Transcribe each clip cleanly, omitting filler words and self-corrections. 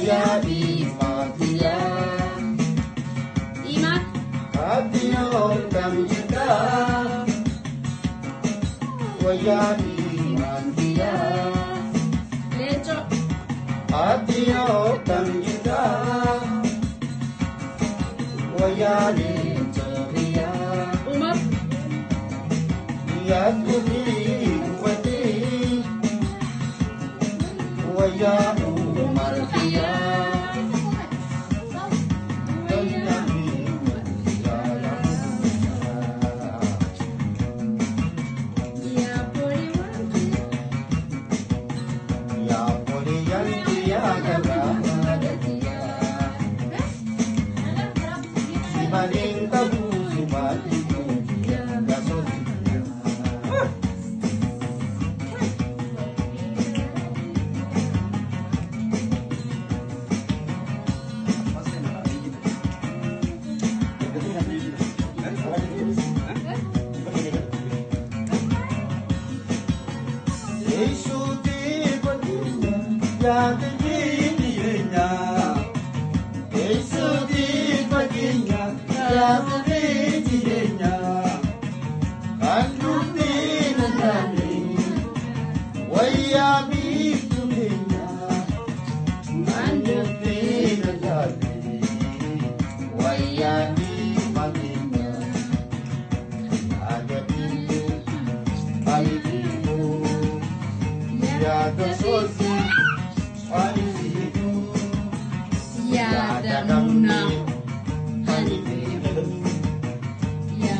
Wayyaa Faatiyaa. Imaan. Adiyoo kamjitaa. Wayyaa Faatiyaa. Leencoo. Adiyoo kamjitaa. Wayyaa Leencoo. Umar. Yaadni uffati. Wayyaa Umar Xiyaa. Yaa booli waan Yaada humnaa.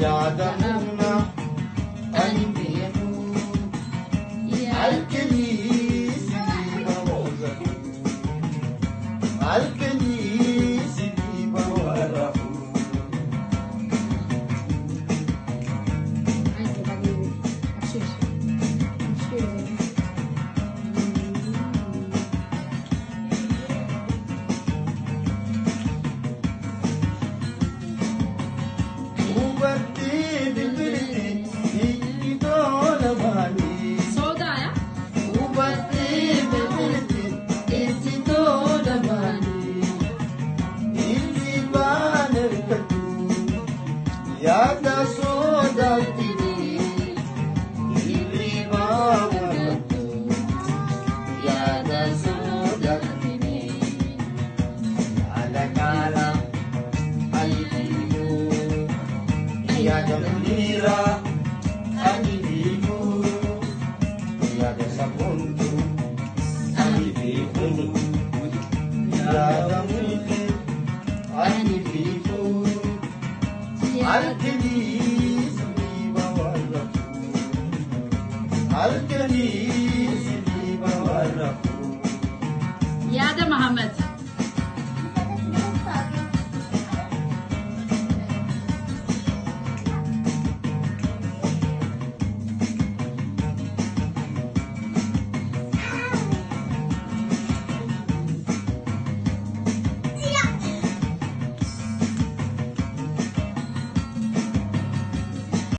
Yaada humnaa ani beeku. Alkanii sibiila hooganu. Alkanii sibiila warafu. Hubattee bilbilite itti tola baanii. Soodaa. Hubattee bilbilite itti tola baanii. Illi baana hirkatu yaada sodaatini. Illi baana hirkatu yaada sodaatini. Yaada kaala alifiimu yaada muniira alifiimu yaada sabontu alifiimu yaada mulki alifiimu alkanii sibiiba warrafu alkanii sibiiba warrafu. Yaada Mahammad.